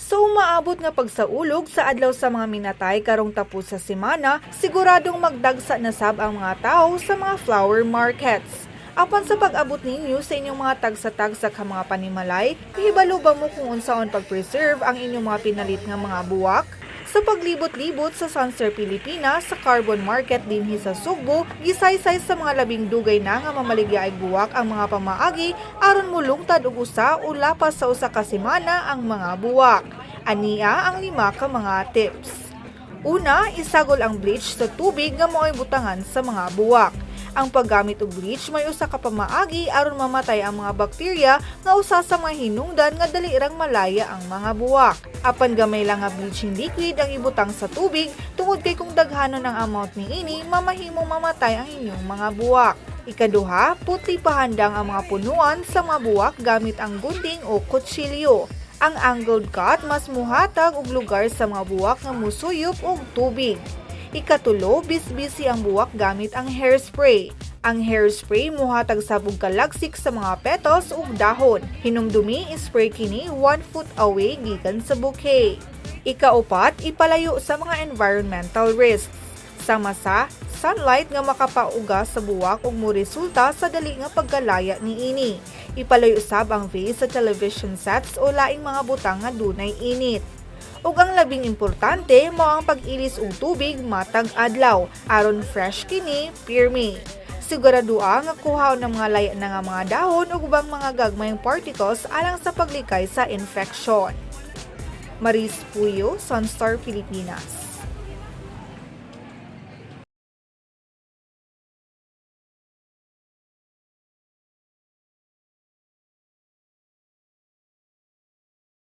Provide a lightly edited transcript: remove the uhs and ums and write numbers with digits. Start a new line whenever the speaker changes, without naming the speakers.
Sa umaabot nga pagsaulog sa Adlaw sa mga Minatay karong tapos sa semana, siguradong magdagsa na sab ang mga tao sa mga flower markets. Apan sa pag-abot ninyo sa inyong mga tagsa-tagsa ka mga panimalay, kahibalo ba mo kung unsaon pag-preserve ang inyong mga pinalit nga mga buwak? Sa paglibot-libot sa Sunstar Pilipinas sa Carbon Market dinhi sa Sugbo, gisaysay sa mga labing dugay na nga mamaligya og buwak ang mga pamaagi aron mulungtad og usa o lapas sa 1 ka semana ang mga buwak. Ania ang lima ka mga tips. Una, isagol ang bleach sa tubig nga mao'y butangan sa mga buwak. Ang paggamit og bleach may usa ka pamaagi aron mamatay ang mga bakterya nga usa sa mga hinungdan nga dali rang malaya ang mga buwak. Apan gamay lang nga bleaching liquid ang ibutang sa tubig tungod kay kung daghanon ang amount niini, mamahimong mamatay ang inyong mga buwak. Ikaduha, putli pahandang ang mga punuan sa mga buwak gamit ang gunting o kutsilyo. Ang angled cut mas muhatag og lugar sa mga buwak nga musuyop og tubig. Ikatulo, bisbisi ang buwak gamit ang hairspray. Ang hairspray muhatag sab og kalagsik sa mga petals ug dahon. Hinumdumi, spray kini 1 foot away gikan sa bouquet. Ikaupat, ipalayo sa mga environmental risks. Sama sa sunlight nga makapauga sa buwak ug moresulta sa dali nga pagkalaya niini. Ipalayo sab ang vase sa television sets o laing mga butang nga dunay init. Ug ang labing importante mao ang pag-ilis og tubig matag adlaw aron fresh kini pirmi. Siguradoa nga kuhaon ang mga laya na nga mga dahon ug ubang mga gagmayng particles alang sa paglikay sa infection. Maris Puyo, Sunstar Pilipinas.